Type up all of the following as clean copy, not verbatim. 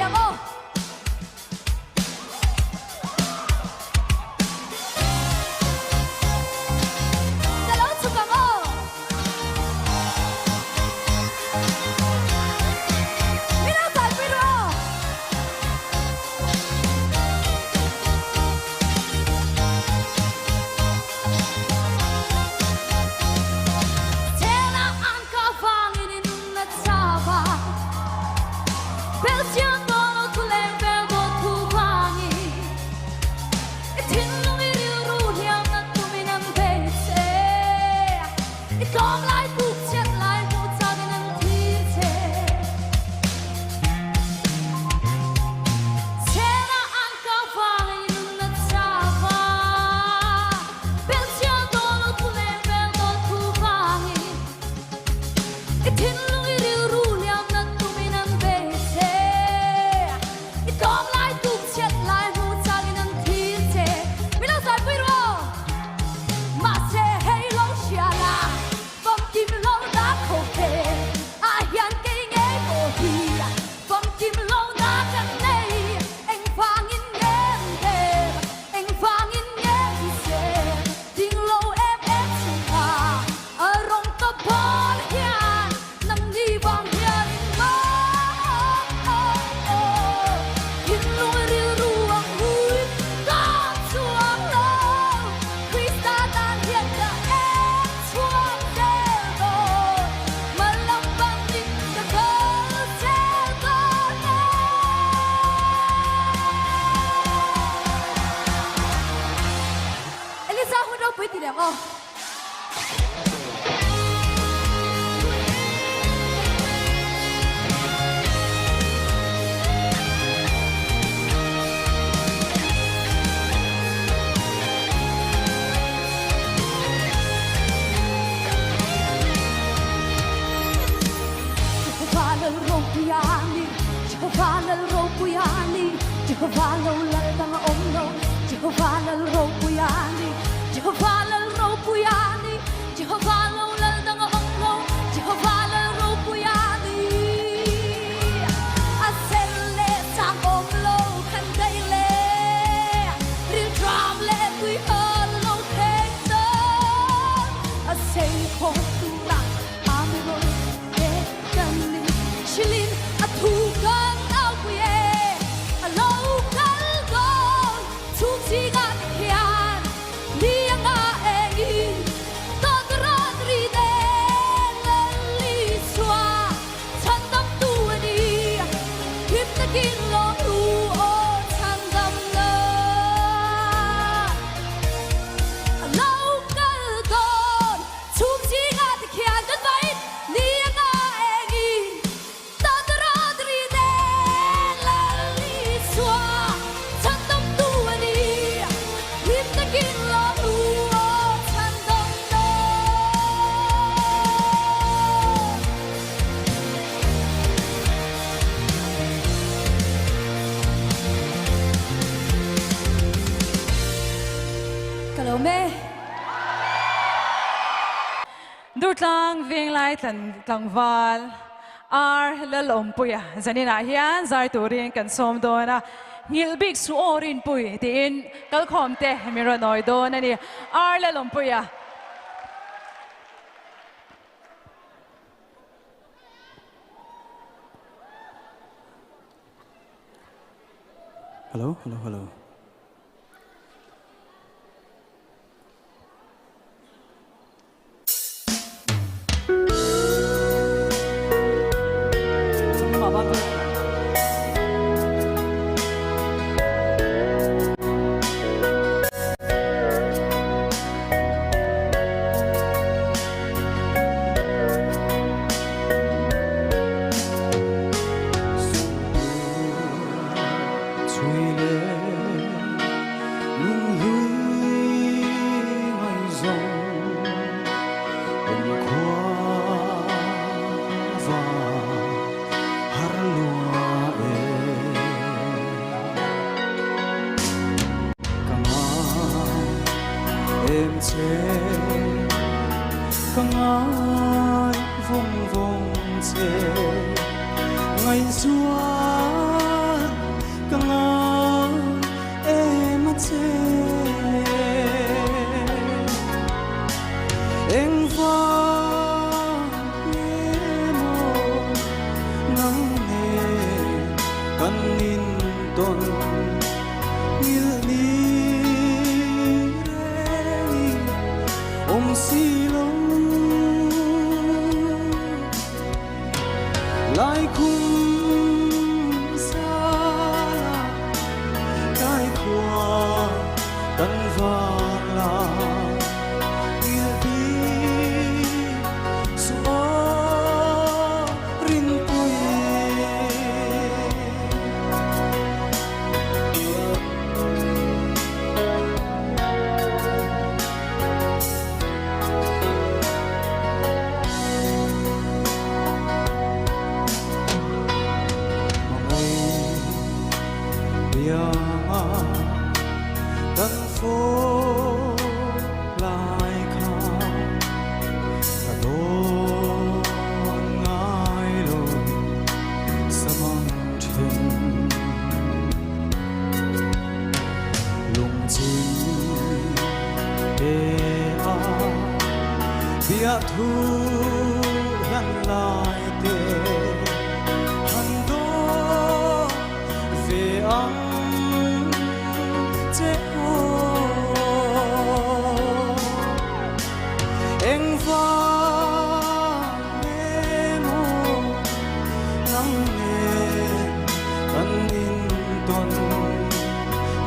ang aw. Ka lo chhuk ang aw. Min lo zaipui ru aw. Chela an ka vangin i nunna chava Belchian dawn lo thu leng vel dawn thu vangin I thinlung i rilru hliamna tumin an bei che I tlawm lai buk chhiat lai hmuh changin an thi che Chela an ka vangin i nunna chava Belchian dawn lo thu leng vel dawn thu vangin I thinlung i rilru liamna tumin an bei che I tlawm lai tuk chhiat lai hmu changin an thi che Min lo zaipui ru aw Mahse hei lo hria la Famkim lo na kho he Ah hian kei ngei pawh hi Famkim lo na kan nei Engvangin nge an dem Engvangin nge an sem Ding lo em em chunga A rawng ta pawl hian nangni vang hian in maw Thinlung rilru ang hui ka chuang lo Krista tan hian ka en chhuak zel dawn Mallam bangin ka kal zel dawn e Elisa hun ropui ti leh maw? Jehovah lal ropui a ni, Jehovah lal ropui a ni, Jehovah lo lal dang a awm lo, Jehovah lal ropui a ni. Jehovah lal ropui a ni, Jehovah lo lal dang a awm lo, Jehovah lal ropui a ni. A sen leh sang awm lo kan daih le, rilṭam leh tuihawl lo thleng dawn. A sei khawm tura a mi rawn te kan ni, hrilhin a thu kan aupui e, a lo kal dawn. Chhung zingah te khian ni anga engin dawt rat ri nen Lali chua chhandam tu a ni him takin lawm ru aw chhandam na a lo kal dawn Chhung zingah te khian kan vain ni anga engin Durtlang Venglai tlangval Ar Lalawmpuia zaninah hian zai turin kan sawm dawn a, nghilh bik su aw Rinpui tiin kalkhawm te min rawn awi dawn a ni. Ar Lalawmpuia. Hello, hello, hello. tawn ngil ni rengin awm si lo. Laikhum zala kai khua kan var la ngil bik suh aw rinpui. Hmangaih bianga kan fawp lai kha ka dawn ngai lo samang thin. Lungchim te a biahthu hlan lai te han dawn ve ang che aw. Engvang emaw nang nen kan intawn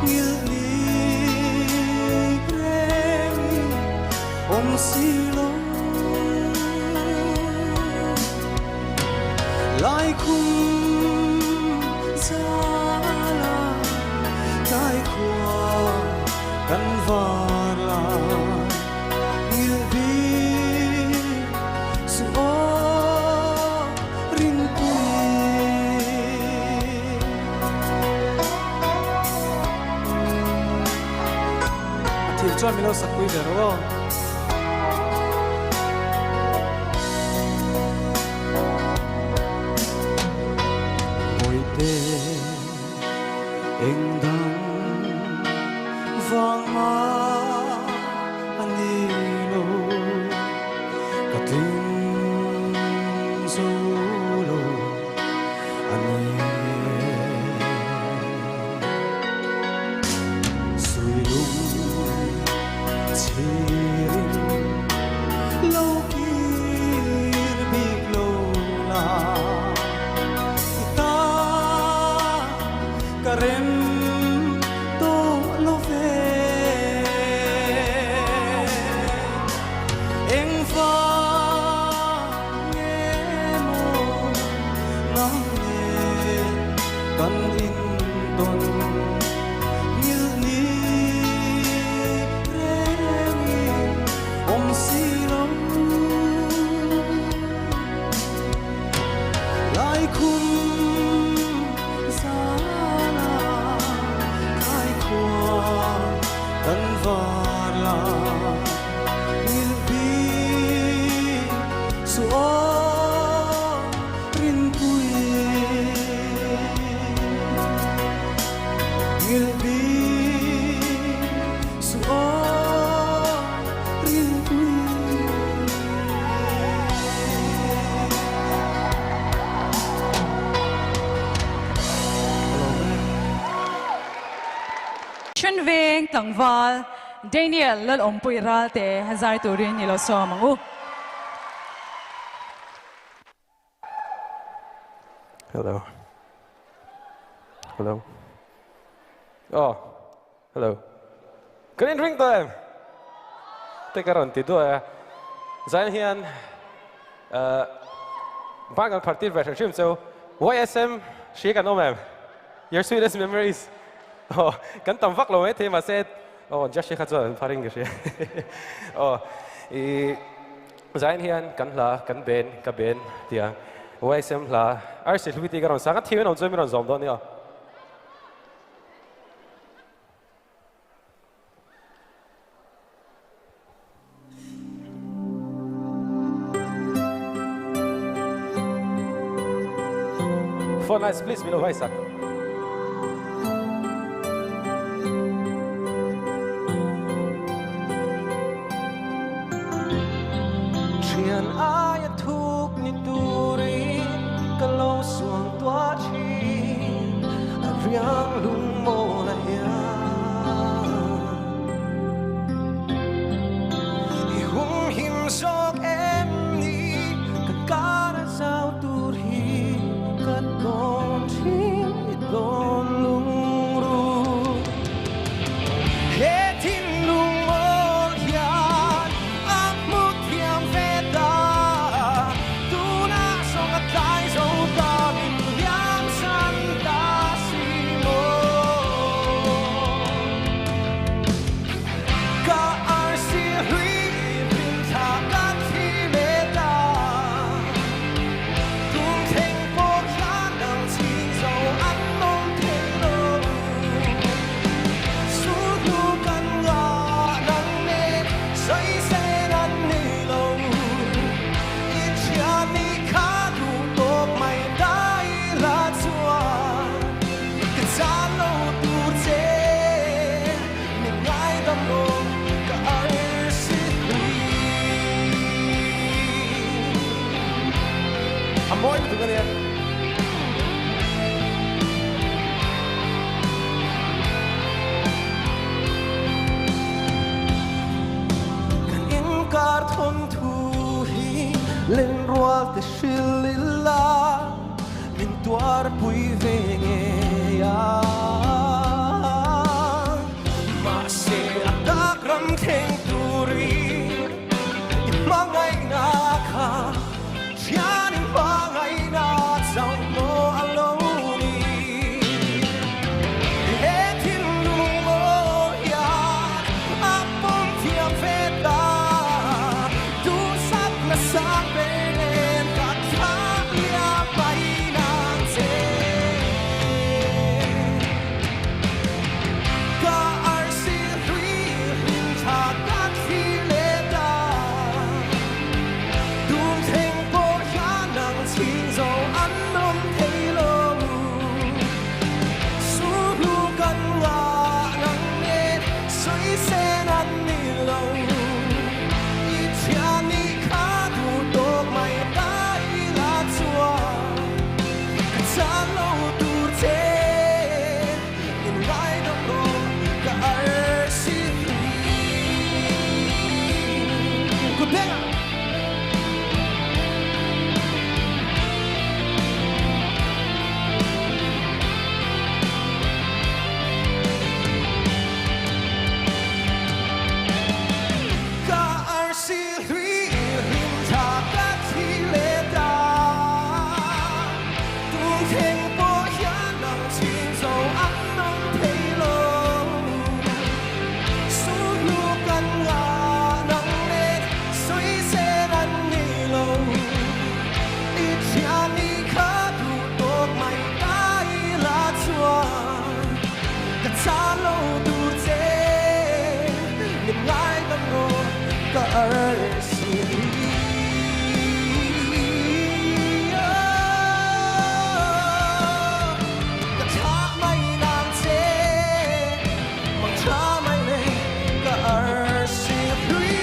ngil nik reng awm si lo. Laikhum zala tlai khua kan var la ngil bik suh aw rinpui. A thil chuan min lo sak pui ve rawh aw. Bawihte eng dang vang mah a ni lo, ka tling zo lo a ni e. Suilung chhirin lo kir bik lo la, i ta ka rem tawh lo ve. Engvang emaw nang nen kan intawn ngil ni rengin awm si lo. Laikhum zala tlai khua kan var la ngil bik suh aw rinpui. Ngil bik suh aw rinpui. Ṭhenveng tlangval Daniel Lalawmpui Ralte zai turin i lo sawm ang u. Hello. Hello. Oh, hello. Kan inring tawh em? Te ka rawn ti duah e. Zain hian eh bank an phar tir ve hrim hrim chu YSM hria kan awm em? Your sweetest memories. Oh, kan tam vak lo maithei mahse oh Josh kha chuan an phar in ka hria. Oh, i Zain hian kan hla kan ben ka ben tia YSM hla Arsi hlui tih ka rawn sang a, thiam in awm chuan min rawn zawm dawn nia. Phone lines please min lo hruai sak. Thian aia thuk ni turin ka lo suang tuah thin. A riang lungmawla hian i humhim zawk em ni? Ka kar a zau tur hi ka tawn thin i tawn lungruk. He thinlung mawl hian a hmu thiam ve ta, tunah zawng a tlai zo ta min liam san ta si maw. Ka arsi hlui hlim thla ka thi leh ta, tum thleng pawh hian nang chhing zo an awm thei lo. Sulhnu kan ngah nang nen sawisel an ni lo. I thian ni kha duh tawp mai ta ila chuan ka chan lo tur che min ngaidam lo ka arsi hlui. A mawi lutuk a nia. Kan inkar thawn thu hi lenrual te hril ila min tuarpui ve ngei a. Mahse a tak ram thleng turin i hmangaihna kha thian i hmangaihna chauh maw a lo ni. He thinlung maw hian a pawm thiam ve ta, duhsak nasa ber nen ka thlah liam mai nang che. Ka arsi hlui hlim tha ka thli leh ta, tum thleng pawh hian nang chhing zo an awm thei lo. Sulhnu kan ngah nang nen sawisel an ni lo. I thian ni kha duh tawk mai ta ila chuan ka chan lo tur che min ngaidam rawh ka arsi hlui. Kutbenga! Ka arsi hlui hlim tha ka thi leh ta, tum thleng pawh hian nang chhing zo an awm thei lo. Sulhnu kan ngah nang nen sawisel an ni lo. I thian ni kha duh tawk mai ta ila chuan ka chan lo tur che min ngaidam rawh ka arsi hlui. Ka thlah mai nang che mang tha mai le ka arsi hlui.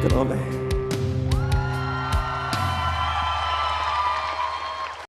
Ka lawm e.